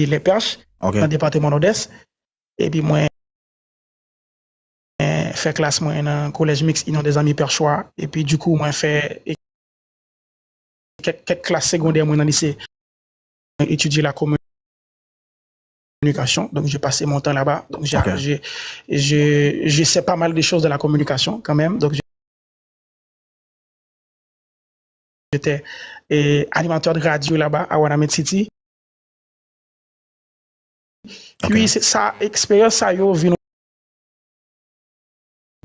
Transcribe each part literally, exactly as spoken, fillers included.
Lè Pèch, nan depatman Nòdès. Epi mwen fè klas mwen nan Collège Mixte Union des Amis Perchois. Epi dikou, mwen fè kèk, kèk klas segondè mwen nan lise. Mwen etidye la communication, donc j'ai passé mon temps là-bas. Donc j'ai, j'ai, j'ai, je sais pas mal de choses de la communication quand même. Donc j'étais eh, animateur de radio là-bas à Wanament City. Puis se sa, eksperyans sa yo vin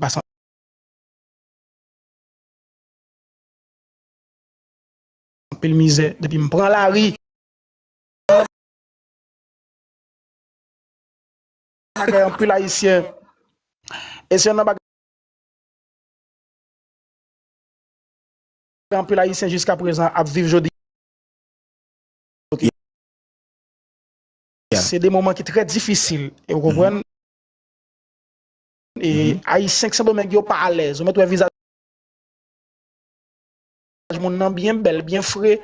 pase anpil mizè depi m pran lari. Bagay anpil Ayisyen. E se youn nan bagay anpil Ayisyen jiska prezan ap viv jodi. Se de moman ki trè difisil. E ou konprann? E Ayisyen k Sendomeng yo pa alèz. Ou mèt wè vizaj moun nan byen bèl, byen fre.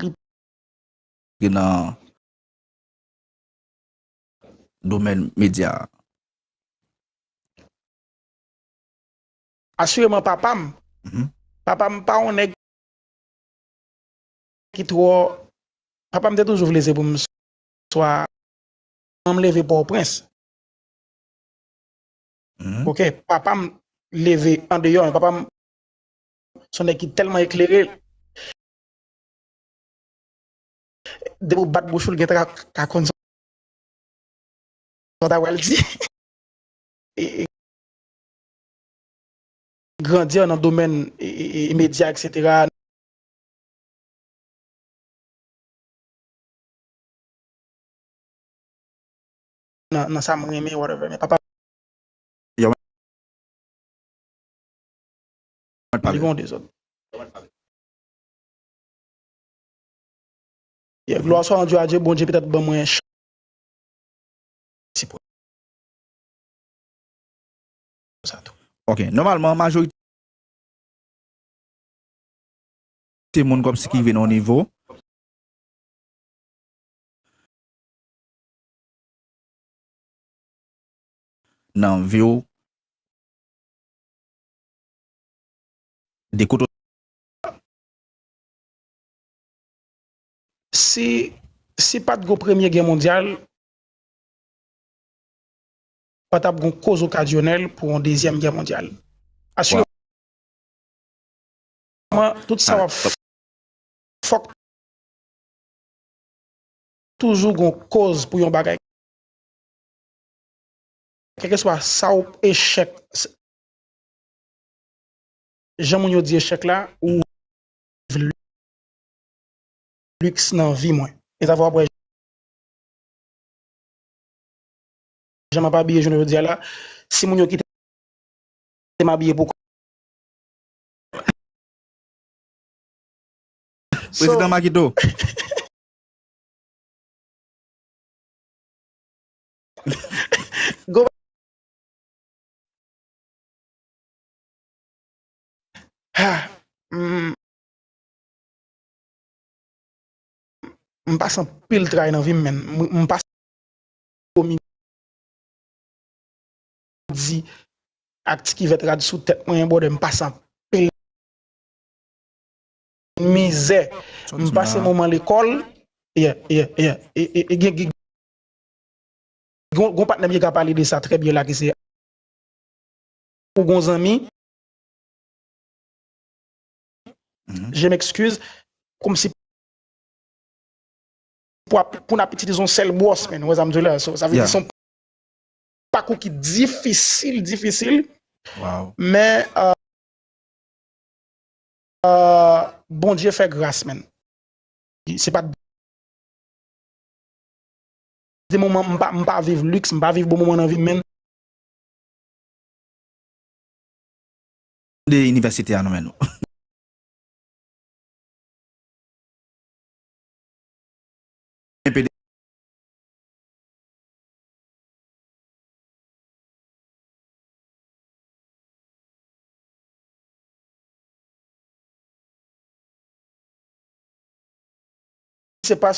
Li nan domèn medya a? Asireman, papa m, papa m pa yon nèg ki twò, papa m te toujou vle se pou m swa, m leve Pòtoprens. Oke, papa m leve andeyò, men papa m se yon nèg ki tèlman eklere, depi w bat bouch ou, l gentan ka, ka konn sa w ta pral di. E, e, grandi nan domèn e, e, e, medya, et cetera. Nan, nan sa m renmen, whatever. Men papa, yo, mwen pale. Li gon dezòd. Yeah, gloire soit rendue à Dieu, Bondye petèt ban mwen chans. Sa tou. Ok, nòmalman, majorite moun kòmsi ki rive nan yon nivo nan vi w, de kote w Si, si pa t gen yon premye gè mondyal, pa t ap gen yon koz okazyonèl pou yon dezyèm gè mondyal. Asireman, tout sa w ap fè, fòk toujou gen yon koz pou yon bagay. Kèlkeswa sa w echèk, jan moun yo di echèk la, ou viv liks nan vi mwen. E sa fè w ap wè jan m ap abiye jounen jodi a la, si moun yo kite m abiye pou Prezidan Makito. Go. Ha, m, m pase anpil tray nan vi m, men m, m pase komedi ak ti kivèt rad sou tèt mwen, brother, m pase anpil mizè. M pase moman lekòl, yeah, yeah, yeah. E, e, e gen, gen, gon, gon patnè m ye ka pale de sa trè byen la, ki se ou gon zanmi, je m'excuse, kòmsi pou ap, pou n ap itilize yon sèl bwòs, men, ou wè sa m di w la, so, sa vle di se yon pakou ki difisil, difisil, men, euh, euh, Bondye fè gras, men. Se pa de moman, m pa, m pa viv liks, m pa viv bon moman nan vi m, men. De inivèsite a nan men nou. Se pa